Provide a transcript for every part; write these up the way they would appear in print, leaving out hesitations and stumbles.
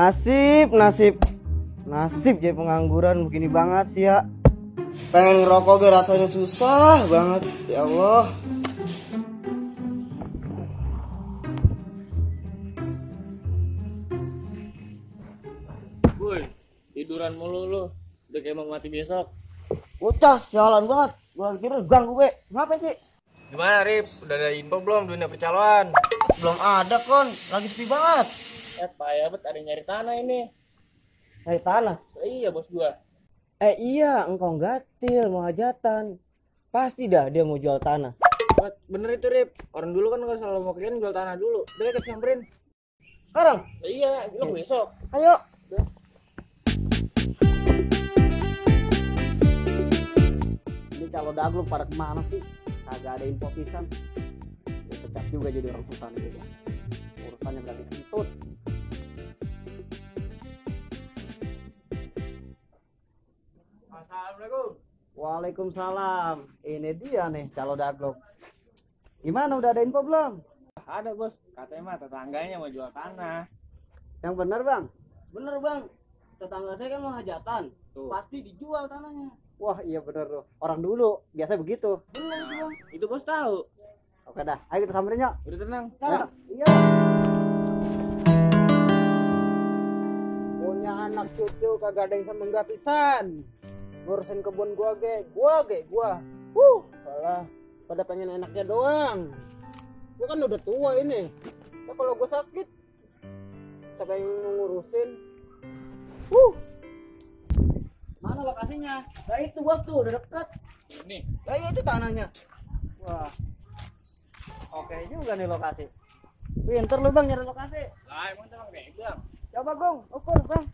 Nasib jadi pengangguran begini banget sih ya. Pengen ngerokok gue rasanya susah banget. Ya Allah. Woi, tiduran mulu lu. Udah kayak mau mati besok. Bocah sialan banget. Gue lagi tidur ganggu gue. Kenapa sih? Gimana, Rip? Udah ada info belum dunia percaloan? Belum ada kon. Lagi sepi banget. Payah bet ada yang nyari tanah ini. Dari tanah. Iya, bos gua. Iya, engkau gatil mau hajatan. Pasti dah dia mau jual tanah. Bener itu, Rip. Orang dulu kan kalau selalu mau kalian jual tanah dulu. Udah kita samperin. Sekarang? Iya, bilang besok. Ayo. Ini calo dagluk pada kemana sih? Kagak ada info pisan. Ya pecat juga jadi orang sultan juga. Urusannya berarti kentut. Assalamualaikum. Waalaikumsalam. Ini dia nih calo dagluk. Gimana udah ada info belum? Ada, bos. Katanya mah tetangganya mau jual tanah. Yang bener bang? Bener bang. Tetangga saya kan mau hajatan. Tuh. Pasti dijual tanahnya. Wah iya bener loh. Orang dulu biasa begitu. Bener bang. Itu bos tahu. Oke dah, ayo kita samperin yuk. Udah tenang. Sekarang? Iya. Punya anak cucu kagak ada yang semenggak pisan. Ngurusin kebun gua. Alah, pada pengen enaknya doang. Gua kan udah tua ini. Ya kalau gua sakit, siapa yang ngurusin? Mana lokasinya? Nah itu bos tuh udah deket. Nih. Nah iya itu tanahnya. Wah. Oke juga nih lokasi. Pinter lu bang nyari lokasi. Lah, emang tenang pegang. Coba Gong, ukur bang.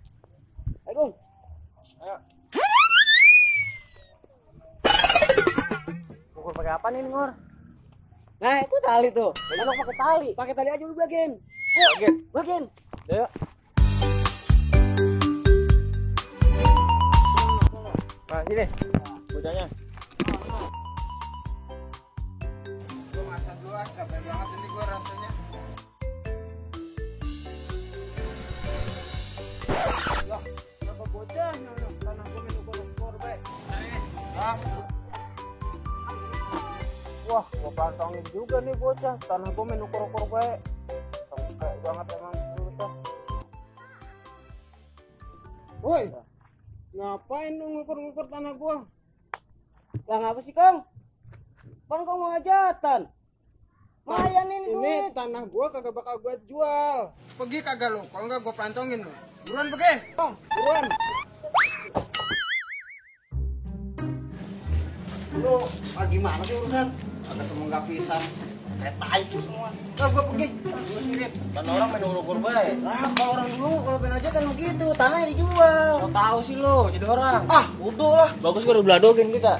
Ayo Gong. Ayo. Ukur pakai apa nih Ngor? Nah itu tali tuh. Enak pakai tali. Pakai tali aja lu bagian. Bagian. Ayo. Nah, sini. Bocahnya. Gua masa gua capek banget ini gua rasanya. Lah, kenapa bocah nyono tanah gua minum ukur baik. Wah, gua pantongin juga nih bocah, tanah gua minum ukur baik. Sampai banget emang bocah. Woi. Ngapain lu ngukur-ngukur tanah gua? Lah ngapa sih Kong? Bang kau mau hajatan. Mayan ini duit. Tanah gua kagak bakal gua jual. Pergi kagak lu, kalau enggak gua pantongin lu. Buruan pergi. Bang, buruan. Lu gimana sih urusan? Ada semenggak pisan. Kayak tai tuh semua. Lah gua pergi. Kan orang main ukur baik. Lah kalau orang dulu kalau pengen hajatan begitu, tanahnya dijual. Kau tahu sih lo, jadi orang. Ah, bodoh lah. Bagus baru beladogin kita.